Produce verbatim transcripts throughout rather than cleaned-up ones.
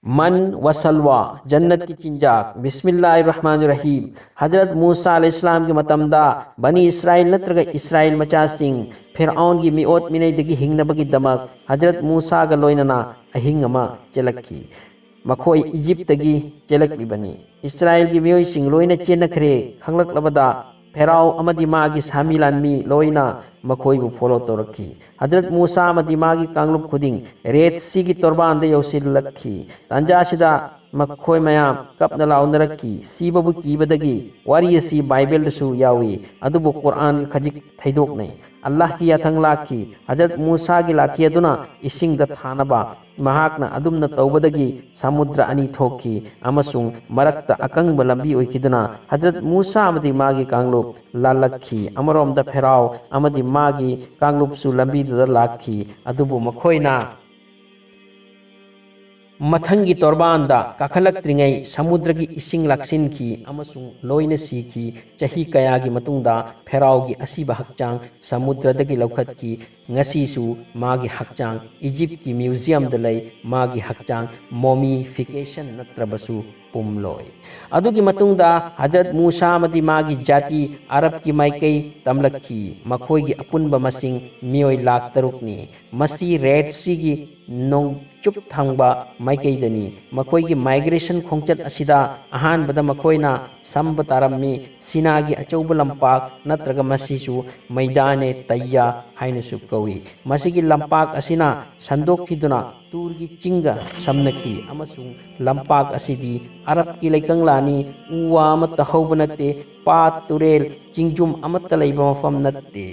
ꯃꯟ ꯋꯥꯁꯜꯋꯥ, ꯖꯟꯅꯠꯀꯤ ꯆꯤꯟꯖꯥꯛ꯫ ꯕꯤꯁꯃꯤꯜꯂꯥꯍꯤꯔ ꯔꯍꯃꯥꯅꯤꯔ ꯔꯍꯤꯝ꯫ ꯍꯖꯔꯠ ꯃꯨꯁꯥ ꯑꯂꯩꯍꯤꯁꯂꯥꯝꯒꯤ ꯃꯇꯝꯗ ꯕꯅꯤ ꯏꯁꯔꯥꯏꯜ ꯅꯠꯇ꯭ꯔꯒ ꯏꯁꯔꯥꯏꯜ ꯃꯆꯥꯁꯤꯡ ꯐꯤꯔꯥꯎꯟꯒꯤ ꯃꯤꯑꯣꯠ ꯃꯤꯅꯩꯗꯒꯤ ꯍꯤꯡꯅꯕꯒꯤꯗꯃꯛ ꯍꯖꯔꯠ ꯃꯨꯁꯥꯒ ꯂꯣꯏꯅꯅ ꯑꯍꯤꯡ ꯑꯃ ꯆꯦꯜꯂꯛꯈꯤ꯫ ꯃꯈꯣꯏ ꯏꯖꯤꯞꯇꯒꯤ ꯆꯦꯜꯂꯛꯂꯤꯕꯅꯤ꯫ ꯏꯁꯔꯥꯏꯜꯒꯤ ꯃꯤꯑꯣꯏꯁꯤꯡ ꯂꯣꯏꯅ ꯆꯦꯟꯅꯈ꯭ꯔꯦ ꯈꯪꯂꯛꯂꯕꯗ ꯐꯦꯔꯥꯎ ꯑꯃꯗꯤ ꯃꯥꯒꯤ ꯁꯥꯃꯤ ꯂꯥꯟꯃꯤ ꯂꯣꯏꯅ ꯃꯈꯣꯏꯕꯨ ꯐꯣꯂꯣ ꯇꯧꯔꯛꯈꯤ꯫ ꯍꯖꯔꯠ ꯃꯨꯁꯥ ꯑꯃꯗꯤ ꯃꯥꯒꯤ ꯀꯥꯡꯂꯨꯞ ꯈꯨꯗꯤꯡ ꯔꯦꯗ ꯁꯤꯒꯤ ꯇꯣꯔꯕꯥꯟꯗ ꯌꯧꯁꯤꯜꯂꯛꯈꯤ꯫ ꯇꯥꯟꯖꯥꯁꯤꯗ ꯃꯈꯣꯏ ꯃꯌꯥꯝ ꯀꯞꯅ ꯂꯥꯎꯅꯔꯛꯈꯤ꯫ ꯁꯤꯕꯕꯨ ꯀꯤꯕꯗꯒꯤ ꯋꯥꯔꯤ ꯑꯁꯤ ꯕꯥꯏꯕꯜꯗꯁꯨ ꯌꯥꯎꯏ, ꯑꯗꯨꯕꯨ ꯀꯨꯔꯥꯟꯒ ꯈꯖꯤꯛ ꯊꯩꯗꯣꯛꯅꯩ꯫ ꯑꯜꯂꯥꯍꯀꯤ ꯌꯥꯊꯪ ꯂꯥꯛꯈꯤ꯫ ꯍꯖꯔꯠ ꯃꯨꯁꯥꯒꯤ ꯂꯥꯊꯤ ꯑꯗꯨꯅ ꯏꯁꯤꯡꯗ ꯊꯥꯅꯕ ꯃꯍꯥꯛꯅ ꯑꯗꯨꯝꯅ ꯇꯧꯕꯗꯒꯤ ꯁꯃꯨꯗ꯭ꯔ ꯑꯅꯤ ꯊꯣꯛꯈꯤ ꯑꯃꯁꯨꯡ ꯃꯔꯛꯇ ꯑꯀꯪꯕ ꯂꯝꯕꯤ ꯑꯣꯏꯈꯤꯗꯨꯅ ꯍꯖꯔꯠ ꯃꯨꯁꯥ ꯑꯃꯗꯤ ꯃꯥꯒꯤ ꯀꯥꯡꯂꯨꯞ ꯂꯥꯜꯂꯛꯈꯤ꯫ ꯑꯃꯔꯣꯝꯗ ꯐꯦꯔꯥꯎ ꯑꯃꯗꯤ ꯃꯥꯒꯤ ꯀꯥꯡꯂꯨꯞꯁꯨ ꯂꯝꯕꯤꯗꯨꯗ ꯂꯥꯛꯈꯤ, ꯑꯗꯨꯕꯨ ꯃꯈꯣꯏꯅ ꯃꯊꯪꯒꯤ ꯇꯣꯔꯕꯥꯟꯗ ꯀꯥꯈꯠꯂꯛꯇ꯭ꯔꯤꯉꯩ ꯁꯃꯨꯗ꯭ꯔꯒꯤ ꯏꯁꯤꯡ ꯂꯥꯛꯁꯤꯟꯈꯤ ꯑꯃꯁꯨꯡ ꯂꯣꯏꯅ ꯁꯤꯈꯤ꯫ ꯆꯍꯤ ꯀꯌꯥꯒꯤ ꯃꯇꯨꯡꯗ ꯐꯦꯔꯥꯎꯒꯤ ꯑꯁꯤꯕ ꯍꯛꯆꯥꯡ ꯁꯃꯨꯗ꯭ꯔꯗꯒꯤ ꯂꯧꯈꯠꯈꯤ꯫ ꯉꯁꯤꯁꯨ ꯃꯥꯒꯤ ꯍꯛꯆꯥꯡ ꯏꯖꯤꯞꯀꯤ ꯃ꯭ꯌꯨꯖꯤꯌꯝꯗ ꯂꯩ꯫ ꯃꯥꯒꯤ ꯍꯛꯆꯥꯡ ꯃꯣꯃꯤꯐꯤꯀꯦꯁꯟ ꯅꯠꯇ꯭ꯔꯕꯁꯨ ꯄꯨꯝꯂꯣꯏ꯫ ꯑꯗꯨꯒꯤ ꯃꯇꯨꯡꯗ ꯍꯖꯔꯠ ꯃꯨꯁꯥ ꯑꯃꯗꯤ ꯃꯥꯒꯤ ꯖꯥꯇꯤ ꯑꯔꯕꯀꯤ ꯃꯥꯏꯀꯩ ꯇꯝꯂꯛꯈꯤ꯫ ꯃꯈꯣꯏꯒꯤ ꯑꯄꯨꯟꯕ ꯃꯁꯤꯡ ꯃꯤꯑꯣꯏ ꯂꯥꯈ ꯇꯔꯨꯛꯅꯤ꯫ ꯃꯁꯤ ꯔꯦꯗ ꯁꯤꯒꯤ ꯅꯣꯡꯆꯨꯞ ꯊꯪꯕ ꯃꯥꯏꯀꯩꯗꯅꯤ꯫ ꯃꯈꯣꯏꯒꯤ ꯃꯥꯏꯒ꯭ꯔꯦꯁꯟ ꯈꯣꯡꯆꯠ ꯑꯁꯤꯗ ꯑꯍꯥꯟꯕꯗ ꯃꯈꯣꯏꯅ ꯁꯝꯕ ꯇꯥꯔꯝꯃꯤ꯫ ꯁꯤꯅꯥꯒꯤ ꯑꯆꯧꯕ ꯂꯝꯄꯥꯛ ꯅꯠꯇ꯭ꯔꯒ ꯃꯁꯤꯁꯨ ꯃꯩꯗꯥꯅꯦ ꯇꯩꯌꯥ ꯍꯥꯏꯅꯁꯨ ꯀꯧꯏ꯫ ꯃꯁꯤꯒꯤ ꯂꯝꯄꯥꯛ ꯑꯁꯤꯅ ꯁꯟꯗꯣꯛꯈꯤꯗꯨꯅ ꯇꯨꯔꯒꯤ ꯆꯤꯡꯒ ꯁꯝꯅꯈꯤ ꯑꯃꯁꯨꯡ ꯂꯝꯄꯥꯛ ꯑꯁꯤꯗꯤ ꯑꯔꯕꯀꯤ ꯂꯩꯀꯪꯂꯥꯅꯤ꯫ ꯎ ꯋꯥ ꯑꯃꯠꯇ ꯍꯧꯕ ꯅꯠꯇꯦ, ꯄꯥꯠ, ꯇꯨꯔꯦꯜ, ꯆꯤꯡꯖꯨꯝ ꯑꯃꯠꯇ ꯂꯩꯕ ꯃꯐꯝ ꯅꯠꯇꯦ꯫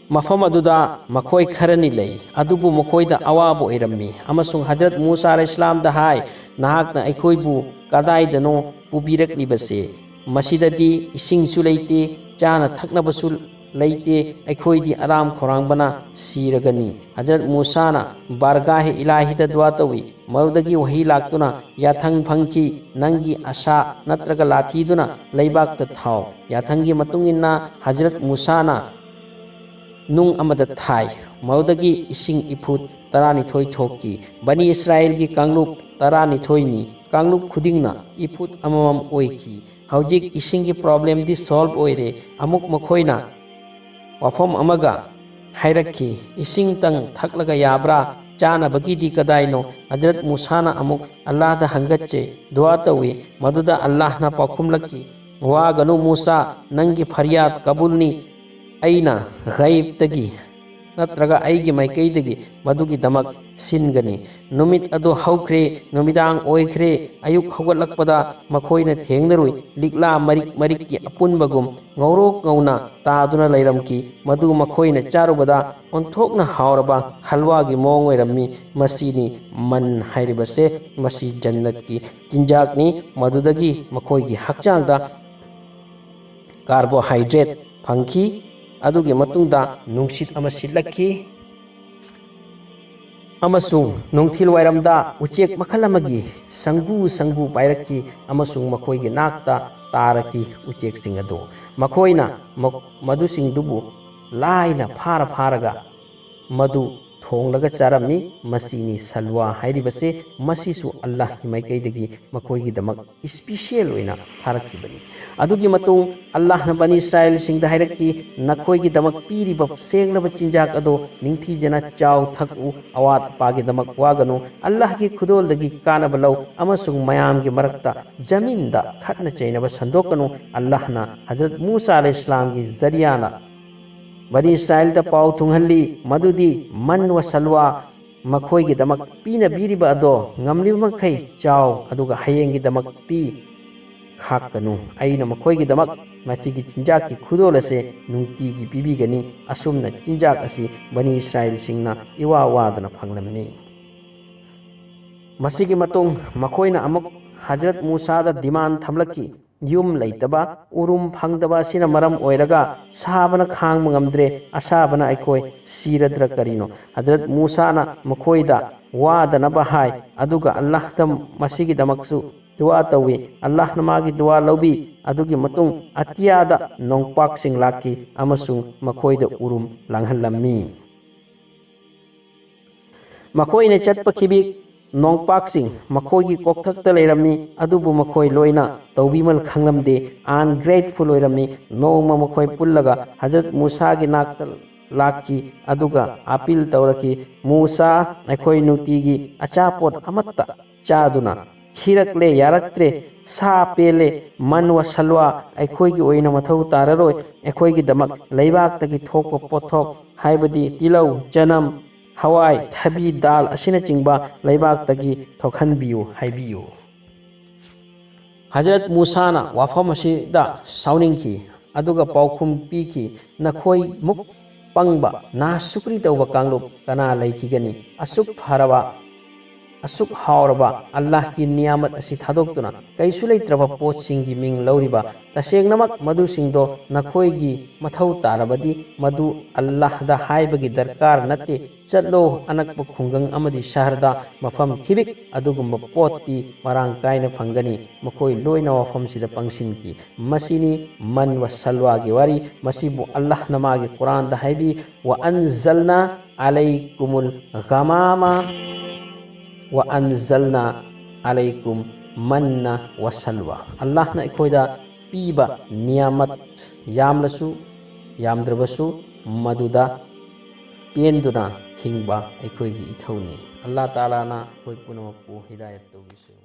ꯃꯐꯝ ꯑꯗꯨꯗ ꯃꯈꯣꯏ ꯈꯔꯅꯤ ꯂꯩ, ꯑꯗꯨꯕꯨ ꯃꯈꯣꯏꯗ ꯑꯋꯥꯕ ꯑꯣꯏꯔꯝꯃꯤ, ꯑꯃꯁꯨꯡ ꯍꯖꯔꯠ ꯃꯨꯁꯥ ꯑꯂꯩꯍꯤꯁꯂꯥꯝꯗ ꯍꯥꯏ, "ꯅꯍꯥꯛꯅ ꯑꯩꯈꯣꯏꯕꯨ ꯀꯗꯥꯏꯗꯅꯣ ꯄꯨꯕꯤꯔꯛꯂꯤꯕꯁꯦ? ꯃꯁꯤꯗꯗꯤ ꯏꯁꯤꯡꯁꯨ ꯂꯩꯇꯦ, ꯆꯥꯅ ꯊꯛꯅꯕꯁꯨ ꯂꯩꯇꯦ, ꯑꯩꯈꯣꯏꯗꯤ ꯑꯔꯥꯝ ꯈꯧꯔꯥꯡꯕꯅ ꯁꯤꯔꯒꯅꯤ"꯫ ꯍꯖꯔꯠ ꯃꯨꯁꯥꯅ ꯕꯥꯔꯒꯥꯍꯦ ꯏꯂꯥꯍꯤꯗ ꯗꯨꯋꯥ ꯇꯧꯏ꯫ ꯃꯗꯨꯗꯒꯤ ꯋꯥꯍꯤ ꯂꯥꯛꯇꯨꯅ ꯌꯥꯊꯪ ꯐꯪꯈꯤ, "ꯅꯪꯒꯤ ꯑꯁꯥ ꯅꯠꯇ꯭ꯔꯒ ꯂꯥꯊꯤꯗꯨꯅ ꯂꯩꯕꯥꯛꯇ ꯊꯥꯎ"꯫ ꯌꯥꯊꯪꯒꯤ ꯃꯇꯨꯡ ꯏꯟꯅ ꯍꯖꯔꯠ ꯃꯨꯁꯥꯅ ꯅꯨꯡ ꯑꯃꯗ ꯊꯥꯏ꯫ ꯃꯗꯨꯗꯒꯤ ꯏꯁꯤꯡ ꯏꯐꯨꯠ ꯇꯔꯥꯅꯤꯊꯣꯏ ꯊꯣꯛꯈꯤ꯫ ꯕꯅꯤ ꯏꯁꯔꯥꯏꯜꯒꯤ ꯀꯥꯡꯂꯨꯞ ꯇꯔꯥꯅꯤꯊꯣꯏꯅꯤ꯫ ꯀꯥꯡꯂꯨꯞ ꯈꯨꯗꯤꯡꯅ ꯏꯐꯨꯠ ꯑꯃꯃꯝ ꯑꯣꯏꯈꯤ꯫ ꯍꯧꯖꯤꯛ ꯏꯁꯤꯡꯒꯤ ꯄ꯭ꯔꯣꯕ꯭ꯂꯦꯝꯗꯤ ꯁꯣꯜꯕ ꯑꯣꯏꯔꯦ꯫ ꯑꯃꯨꯛ ꯃꯈꯣꯏꯅ ꯋꯥꯐꯝ ꯑꯃꯒ ꯍꯥꯏꯔꯛꯈꯤ, "ꯏꯁꯤꯡꯇꯪ ꯊꯛꯂꯒ ꯌꯥꯕ꯭ꯔꯥ? ꯆꯥꯅꯕꯒꯤꯗꯤ ꯀꯗꯥꯏꯅꯣ?" ꯍꯖꯔꯠ ꯃꯨꯁꯥꯅ ꯑꯃꯨꯛ ꯑꯜꯂꯥꯍꯗ ꯍꯪꯒꯠꯆꯩ, ꯗꯨꯋꯥ ꯇꯧꯏ꯫ ꯃꯗꯨꯗ ꯑꯜꯂꯥꯍꯅ ꯄꯥꯎꯈꯨꯝꯂꯛꯈꯤ, "ꯋꯥꯒꯅꯨ ꯃꯨꯁꯥ, ꯅꯪꯒꯤ ꯐꯔꯤꯌꯥꯗ ꯀꯕꯨꯜꯅꯤ꯫ ꯑꯩꯅ ꯒꯩꯕꯇꯒꯤ ꯅꯠꯇ꯭ꯔꯒ ꯑꯩꯒꯤ ꯃꯥꯏꯀꯩꯗꯒꯤ ꯃꯗꯨꯒꯤꯗꯃꯛ ꯁꯤꯟꯒꯅꯤ꯫" ꯅꯨꯃꯤꯠ ꯑꯗꯨ ꯍꯧꯈ꯭ꯔꯦ, ꯅꯨꯃꯤꯗꯥꯡ ꯑꯣꯏꯈ꯭ꯔꯦ꯫ ꯑꯌꯨꯛ ꯍꯧꯒꯠꯂꯛꯄꯗ ꯃꯈꯣꯏꯅ ꯊꯦꯡꯅꯔꯨꯏ, ꯂꯤꯛꯂꯥ ꯃꯔꯤꯛ ꯃꯔꯤꯛꯀꯤ ꯑꯄꯨꯟꯕꯒꯨꯝ ꯉꯧꯔꯣꯛ ꯉꯧꯅ ꯇꯥꯗꯨꯅ ꯂꯩꯔꯝꯈꯤ꯫ ꯃꯗꯨ ꯃꯈꯣꯏꯅ ꯆꯥꯔꯨꯕꯗ ꯑꯣꯟꯊꯣꯛꯅ ꯍꯥꯎꯔꯕ ꯍꯜꯋꯥꯒꯤ ꯃꯑꯣꯡ ꯑꯣꯏꯔꯝꯃꯤ꯫ ꯃꯁꯤꯅꯤ ꯃꯟ ꯍꯥꯏꯔꯤꯕꯁꯦ꯫ ꯃꯁꯤ ꯖꯟꯅꯠꯀꯤ ꯆꯤꯟꯖꯥꯛꯅꯤ꯫ ꯃꯗꯨꯗꯒꯤ ꯃꯈꯣꯏꯒꯤ ꯍꯛꯆꯥꯡꯗ ꯀꯥꯔꯕꯣꯍꯥꯏꯗ꯭ꯔꯦꯠ ꯐꯪꯈꯤ꯫ ꯑꯗꯨꯒꯤ ꯃꯇꯨꯡꯗ ꯅꯨꯡꯁꯤꯠ ꯑꯃ ꯁꯤꯠꯂꯛꯈꯤ꯫ ꯑꯃꯁꯨꯡ ꯅꯨꯡꯊꯤꯜ ꯋꯥꯏꯔꯝꯗ ꯎꯆꯦꯛ ꯃꯈꯜ ꯑꯃꯒꯤ ꯁꯪꯒꯨ ꯁꯪꯒꯨ ꯄꯥꯏꯔꯛꯈꯤ ꯑꯃꯁꯨꯡ ꯃꯈꯣꯏꯒꯤ ꯅꯥꯛꯇ ꯇꯥꯔꯛꯈꯤ꯫ ꯎꯆꯦꯛꯁꯤꯡ ꯑꯗꯨ ꯃꯈꯣꯏꯅ ꯃ-, ꯃꯗꯨꯁꯤꯡꯗꯨꯕꯨ ꯂꯥꯏꯅ ꯐꯥꯔ ꯐꯥꯔꯒ ꯃꯗꯨ ꯊꯣꯡꯂꯒ ꯆꯥꯔꯝꯃꯤ꯫ ꯃꯁꯤꯅꯤ ꯁꯜꯋꯥ ꯍꯥꯏꯔꯤꯕꯁꯦ꯫ ꯃꯁꯤꯁꯨ ꯑꯜꯂꯥꯍꯀꯤ ꯃꯥꯏꯀꯩꯗꯒꯤ ꯃꯈꯣꯏꯒꯤꯗꯃꯛ ꯏꯁꯄꯤꯁꯦꯜ ꯑꯣꯏꯅ ꯊꯥꯔꯛꯈꯤꯕꯅꯤ꯫ ꯑꯗꯨꯒꯤ ꯃꯇꯨꯡ ꯑꯜꯂꯥꯍꯅ ꯕꯅꯤ ꯏꯁꯔꯥꯏꯜꯁꯤꯡꯗ ꯍꯥꯏꯔꯛꯈꯤ, "ꯅꯈꯣꯏꯒꯤꯗꯃꯛ ꯄꯤꯔꯤꯕ ꯁꯦꯡꯂꯕ ꯆꯤꯟꯖꯥꯛ ꯑꯗꯨ ꯅꯤꯡꯊꯤꯖꯅ ꯆꯥꯎ ꯊꯛꯎ, ꯑꯋꯥꯠ ꯑꯄꯥꯒꯤꯗꯃꯛ ꯋꯥꯒꯅꯨ, ꯑꯜꯂꯥꯍꯀꯤ ꯈꯨꯗꯣꯜꯗꯒꯤ ꯀꯥꯟꯅꯕ ꯂꯧ ꯑꯃꯁꯨꯡ ꯃꯌꯥꯝꯒꯤ ꯃꯔꯛꯇ ꯖꯃꯤꯟꯗ ꯈꯠꯅ ꯆꯩꯅꯕ ꯁꯟꯗꯣꯛꯀꯅꯨ꯫" ꯑꯜꯂꯥꯍꯅ ꯍꯖꯔꯠ ꯃꯨꯁꯥ ꯑꯂꯩꯍꯤꯁꯂꯥꯝꯒꯤ ꯖꯔꯤꯌꯥꯅ ꯕꯅꯤ ꯏꯁꯔꯥꯏꯜꯗ ꯄꯥꯎ ꯊꯨꯡꯍꯜꯂꯤ ꯃꯗꯨꯗꯤ ꯃꯟ ꯋꯥ ꯁꯜꯋꯥ ꯃꯈꯣꯏꯒꯤꯗꯃꯛ ꯄꯤꯅꯕꯤꯔꯤꯕ ꯑꯗꯣ ꯉꯝꯂꯤꯕ ꯃꯈꯩ ꯆꯥꯎ, ꯑꯗꯨꯒ ꯍꯌꯦꯡꯒꯤꯗꯃꯛꯇꯤ ꯈꯥꯛꯀꯅꯨ꯫ ꯑꯩꯅ ꯃꯈꯣꯏꯒꯤꯗꯃꯛ ꯃꯁꯤꯒꯤ ꯆꯤꯟꯖꯥꯛꯀꯤ ꯈꯨꯗꯣꯜ ꯑꯁꯦ ꯅꯨꯡꯇꯤꯒꯤ ꯄꯤꯕꯤꯒꯅꯤ꯫ ꯑꯁꯨꯝꯅ ꯆꯤꯟꯖꯥꯛ ꯑꯁꯤ ꯕꯅꯤ ꯏꯁꯔꯥꯏꯜꯁꯤꯡꯅ ꯏꯋꯥ ꯋꯥꯗꯅ ꯐꯪꯂꯝꯃꯤ꯫ ꯃꯁꯤꯒꯤ ꯃꯇꯨꯡ ꯃꯈꯣꯏꯅ ꯑꯃꯨꯛ ꯍꯖꯔꯠ ꯃꯨꯁꯥꯗ ꯗꯤꯃꯥꯟ ꯊꯝꯂꯛꯈꯤ, "ꯌꯨꯝ ꯂꯩꯇꯕ, ꯎꯔꯨꯝ ꯐꯪꯗꯕ ꯑꯁꯤꯅ ꯃꯔꯝ ꯑꯣꯏꯔꯒ ꯁꯥꯕꯅ ꯈꯥꯡꯕ ꯉꯝꯗ꯭ꯔꯦ, ꯑꯁꯥꯕꯅ ꯑꯩꯈꯣꯏ ꯁꯤꯔꯗ꯭ꯔꯥ ꯀꯔꯤꯅꯣ?" ꯍꯖꯔꯠ ꯃꯨꯁꯥꯅ ꯃꯈꯣꯏꯗ ꯋꯥꯗꯅꯕ ꯍꯥꯏ, ꯑꯗꯨꯒ ꯑꯜꯂꯥꯍꯗ ꯃꯁꯤꯒꯤꯗꯃꯛꯁꯨ ꯗꯨꯋꯥ ꯇꯧꯏ꯫ ꯑꯜꯂꯥꯍꯅ ꯃꯥꯒꯤ ꯗꯨꯋꯥ ꯂꯧꯕꯤ꯫ ꯑꯗꯨꯒꯤ ꯃꯇꯨꯡ ꯑꯇꯤꯌꯥꯗ ꯅꯣꯡꯄꯥꯛꯁꯤꯡ ꯂꯥꯛꯈꯤ ꯑꯃꯁꯨꯡ ꯃꯈꯣꯏꯗ ꯎꯔꯨꯝ ꯂꯥꯡꯍꯜꯂꯝꯃꯤ꯫ ꯃꯈꯣꯏꯅ ꯆꯠꯄ ꯈꯤꯕꯤꯛ ꯅꯣꯡꯄꯥꯛꯁꯤꯡ ꯃꯈꯣꯏꯒꯤ ꯀꯣꯛꯊꯛꯇ ꯂꯩꯔꯝꯃꯤ, ꯑꯗꯨꯕꯨ ꯃꯈꯣꯏ ꯂꯣꯏꯅ ꯇꯧꯕꯤꯃꯜ ꯈꯪꯂꯝꯗꯦ꯫ Ungrateful ꯑꯣꯏꯔꯝꯃꯤ꯫ ꯅꯣꯡꯃ ꯃꯈꯣꯏ ꯄꯨꯜꯂꯒ ꯍꯖꯔꯠ ꯃꯨꯁꯥꯒꯤ ꯅꯥꯛꯇ ꯂꯥꯛꯈꯤ, ꯑꯗꯨꯒ appeal ꯇꯧꯔꯛꯈꯤ, "ꯃꯨꯁꯥ, ꯑꯩꯈꯣꯏ ꯅꯨꯡꯇꯤꯒꯤ ꯑꯆꯥꯄꯣꯠ ꯑꯃꯠꯇ ꯆꯥꯗꯨꯅ ꯊꯤꯔꯛꯂꯦ, ꯌꯥꯔꯛꯇ꯭ꯔꯦ, ꯁꯥ ꯄꯦꯜꯂꯦ, ꯃꯟ ꯋꯥ ꯁꯜꯋꯥ ꯑꯩꯈꯣꯏꯒꯤ ꯑꯣꯏꯅ ꯃꯊꯧ ꯇꯥꯔꯔꯣꯏ꯫ ꯑꯩꯈꯣꯏꯒꯤꯗꯃꯛ ꯂꯩꯕꯥꯛꯇꯒꯤ ꯊꯣꯛꯄ ꯄꯣꯠꯊꯣꯛ, ꯍꯥꯏꯕꯗꯤ ꯇꯤꯜꯍꯧ, ꯆꯅꯝ, ꯍꯋꯥꯏ, ꯊꯕꯤ, ꯗꯥꯜ ꯑꯁꯤꯅꯆꯤꯡꯕ ꯂꯩꯕꯥꯛꯇꯒꯤ ꯊꯣꯛꯍꯟꯕꯤꯌꯨ" ꯍꯥꯏꯕꯤꯌꯨ꯫ ꯍꯖꯔꯠ ꯃꯨꯁꯥꯅ ꯋꯥꯐꯝ ꯑꯁꯤꯗ ꯁꯥꯎꯅꯤꯡꯈꯤ, ꯑꯗꯨꯒ ꯄꯥꯎꯈꯨꯝ ꯄꯤꯈꯤ, "ꯅꯈꯣꯏ ꯃꯨꯛ ꯄꯪꯕ, ꯅꯥꯁꯨꯀ꯭ꯔꯤ ꯇꯧꯕ ꯀꯥꯡꯂꯨꯞ ꯀꯅꯥ ꯂꯩꯈꯤꯒꯅꯤ? ꯑꯁꯨꯛ ꯐꯔꯕ, ꯑꯁꯨꯛ ꯍꯥꯎꯔꯕ ꯑꯜꯂꯥꯍꯒꯤ ꯅꯤꯌꯥꯃꯠ ꯑꯁꯤ ꯊꯥꯗꯣꯛꯇꯨꯅ ꯀꯩꯁꯨ ꯂꯩꯇ꯭ꯔꯕ ꯄꯣꯠꯁꯤꯡꯒꯤ ꯃꯤꯡ ꯂꯧꯔꯤꯕ? ꯇꯁꯦꯡꯅꯃꯛ ꯃꯗꯨꯁꯤꯡꯗꯣ ꯅꯈꯣꯏꯒꯤ ꯃꯊꯧ ꯇꯥꯔꯕꯗꯤ ꯃꯗꯨ ꯑꯜꯂꯥꯍꯗ ꯍꯥꯏꯕꯒꯤ ꯗꯔꯀꯥꯔ ꯅꯠꯇꯦ꯫ ꯆꯠꯂꯣ, ꯑꯅꯛꯄ ꯈꯨꯡꯒꯪ ꯑꯃꯗꯤ ꯁꯍꯔꯗ ꯃꯐꯝ ꯈꯤꯕꯤꯛ ꯑꯗꯨꯒꯨꯝꯕ ꯄꯣꯠꯇꯤ ꯃꯔꯥꯡ ꯀꯥꯏꯅ ꯐꯪꯒꯅꯤ꯫" ꯃꯈꯣꯏ ꯂꯣꯏꯅ ꯋꯥꯐꯝꯁꯤꯗ ꯄꯪꯁꯤꯟꯈꯤ꯫ ꯃꯁꯤꯅꯤ ꯃꯟ ꯋꯥ ꯁꯜꯋꯥꯒꯤ ꯋꯥꯔꯤ꯫ ꯃꯁꯤꯕꯨ ꯑꯜꯂꯥꯍꯅ ꯃꯥꯒꯤ ꯀꯨꯔꯥꯟꯗ ꯍꯥꯏꯕꯤ, "ꯋꯥ ꯑꯟꯖꯜꯅꯥ ꯑꯂꯩꯀꯨꯃꯨꯜ ꯒꯃꯥꯃꯥ, ꯋꯥ ꯑꯟꯖꯜꯅꯥ ꯑꯂꯩꯀꯨꯝ ꯃꯟꯅ ꯋꯥ ꯁꯜꯋꯥ꯫" ꯑꯜꯂꯥꯍꯅ ꯑꯩꯈꯣꯏꯗ ꯄꯤꯕ ꯅꯤꯌꯥꯃꯠ, ꯌꯥꯝꯂꯁꯨ ꯌꯥꯝꯗ꯭ꯔꯕꯁꯨ, ꯃꯗꯨꯗ ꯄꯦꯟꯗꯨꯅ ꯍꯤꯡꯕ ꯑꯩꯈꯣꯏꯒꯤ ꯏꯊꯧꯅꯤ꯫ ꯑꯜꯂꯥꯍ ꯇꯥꯂꯥꯅ ꯑꯩꯈꯣꯏ ꯄꯨꯝꯅꯃꯛꯄꯨ ꯍꯤꯗꯥꯌꯠ ꯇꯧꯕꯤꯁꯅꯨ꯫